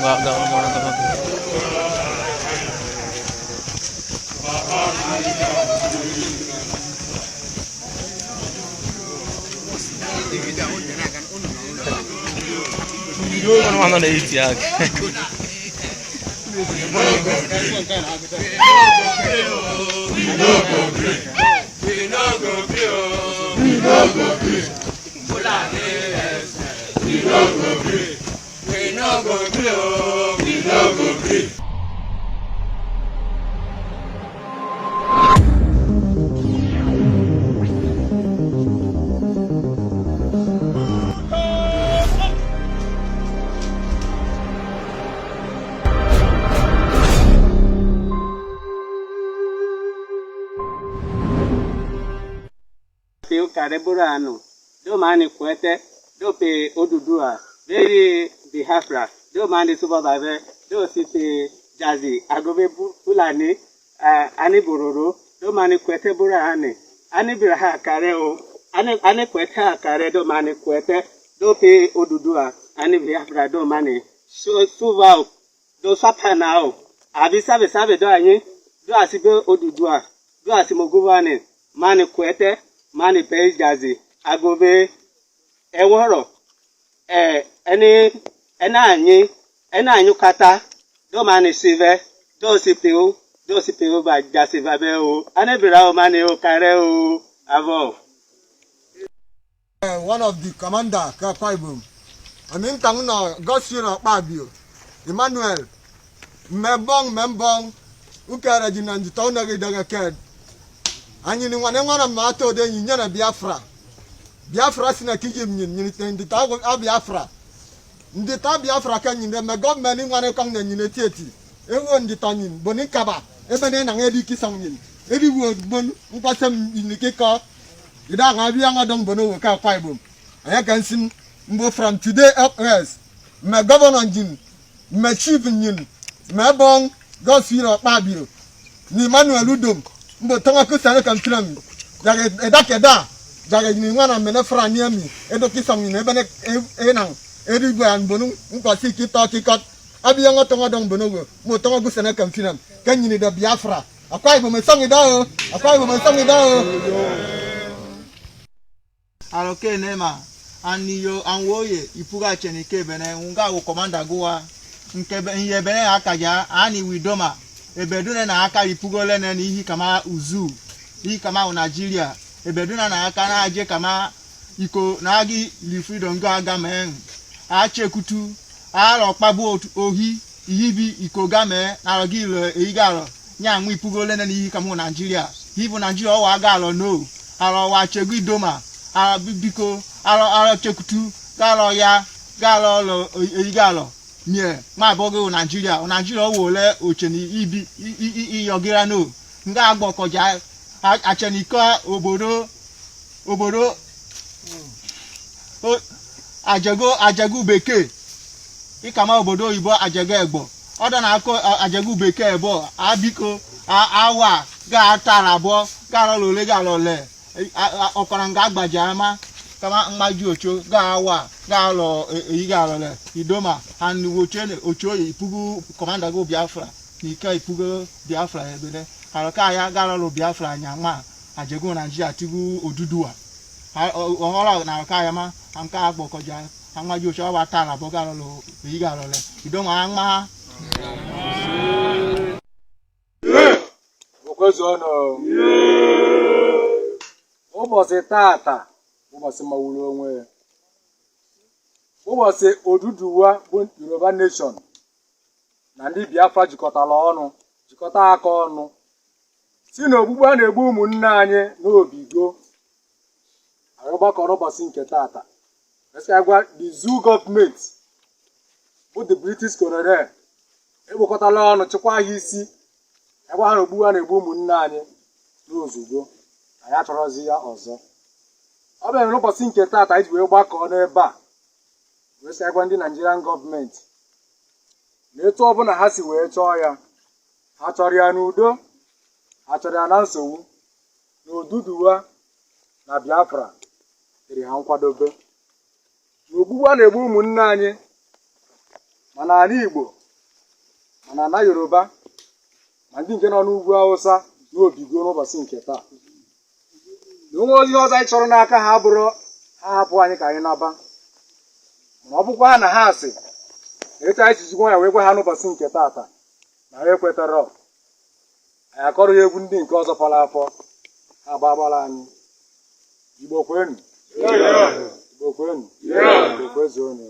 Gak. Ono na-eti aka. Kareburano, do mani kwete, do pe Odùduwà, very Biafra, do mani Subababe, do site Jazi, Agobe Fulani, ani Bororo, do mani kwete burani, ani biraha kare o, ani kwete akare do mani kwete, do pe Odùduwà, ani Biafra do mani, suva do sapana o, abi sabe sabe do anyi, do asibe Odùduwà, do asimoguvani, mani kwete, mani pe Jazi, Agobe eworo, eni ena anyi kata, do mani sive, do sipiu ba jasi vabe o, ane bira o mani o kare o, avo. One of the commander Akwa Ibom, Amin Tangno, Godswill Akpabio, Emmanuel, Membong, Ukere Jinanji Tonagi Dagaked. Anyị ni nwane nwana ma ato de nyi na Biafra. Biafra si na kiji nyi ndi ta Biafra. Ndi ta Biafra ka nyi me gọọmenti nwane kan na nyi etieti. Ewo ndi ta nyi boni kaba ebe na na edi kisan nyi. Edi wo bon nkwasem nyi kiko. Ida nga bia nga don bono wo ka Akwa Ibom. Anya kan sin mbo from today up else. Me governor nyi, me chief nyi, me bon Godswill Akpabio, ni Emmanuel Udom. Mbo tonga kusane kan tram jage edakeda jage ni nwana mene fra ni ami edo kisang ni ebene enang eri gwan bonu nkwasi kito kikot abi ngo tonga dong bono go mo tonga kusane kan tram kan ni da Biafra Akwa Ibom songi da o Akwa Ibom songi da o Aloke nema aniyo anwoye ipuga chenike bene nga wo commander gowa nkebe nye bene akaja ani widoma ebeduna na aka ipugole na n'ihi kama uzu ihi kama Nigeria ebeduna na aka na aje kama iko na agi li freedom ga aga men achekutu aro kpagbu ohi ihibi iko ga me na agi le eigaro nya anwu ipugole na n'ihi kama Nigeria hibu Nigeria o wa aga alo no aro wa chegu idoma aro biko aro chekutu galo ya galo lo eigaro nye ma bogo Nigeria Nigeria wo le ocheni ibi iyogira no nga agbokoja acheniko obodo obodo ajego bekee ikama obodo oyibo ajego egbo odo na akọ ajego bekee ebo abiko awa ga tara bo ga lole ga lole okora nga agbaja ama kama mmaju ocho ga awa ga lo eyi ga lole idoma and woche ocho ipugu commander go Biafra ike ipugu Biafra ebele aroka ya ga lo Biafra anya ma ajego Nigeria tigu Oduduwa ohoro na aroka ya ma anka agbokoja amaju ocho wa tara bo ga lo eyi ga lole idoma anma Okwezono ụbọchị tata ụbọchị mawuru onwe ya ụbọchị Oduduwa bụ Yoruba Nation na ndị Biafra jikọtara ọnụ jikọta aka ọnụ si n'ogbugbu a na-egbu ụmụnne anyị n'obigo anyị gbakọrọ ụbọchị nke tata gwa the zoo gọọmenti bụ the British colonel ekpokọtala ọnụ chịkwa ha isi ebe ha na ogbugbu a na-egbu ụmụnne anyị n'ozugbo anyị achọrọzi ya ọzọ. Ọ bịara n'ụbọchị nke tata anyị ji wee gbakọọ n'ebe a wee sị gwa ndị Nigerian gọọmenti na etu ọbụla ha si wee chọọ ya, ha chọrọ ya n'udo, ha chọrọ ya na nsogbu, Na Oduduwa na Biafra dịrị ha nkwadobe na ogbugbu a na-egbu ụmụnne anyị, ma n'ala Igbo, ma na ala Yoruba, ma ndị nke nọ n'ugwu Awụsa, na obigo n'ụbọchị nke taa. Na onwe ozi ọzọ anyị chọrọ n'aka ha bụrụ ha hapụ anyị ka anyị naba. Mana ọ bụkwa na ha asị na etu anyị sizikwa ya wee gwa ha n'ụbọchị nke taata na ha ekwetara, anyị akọrọ ya egwu ndị nke ọzọ fọrọ afọ ha agbagbara anyị. Igbo kwenu! Igbo kwenu! Igbo kwezuonu!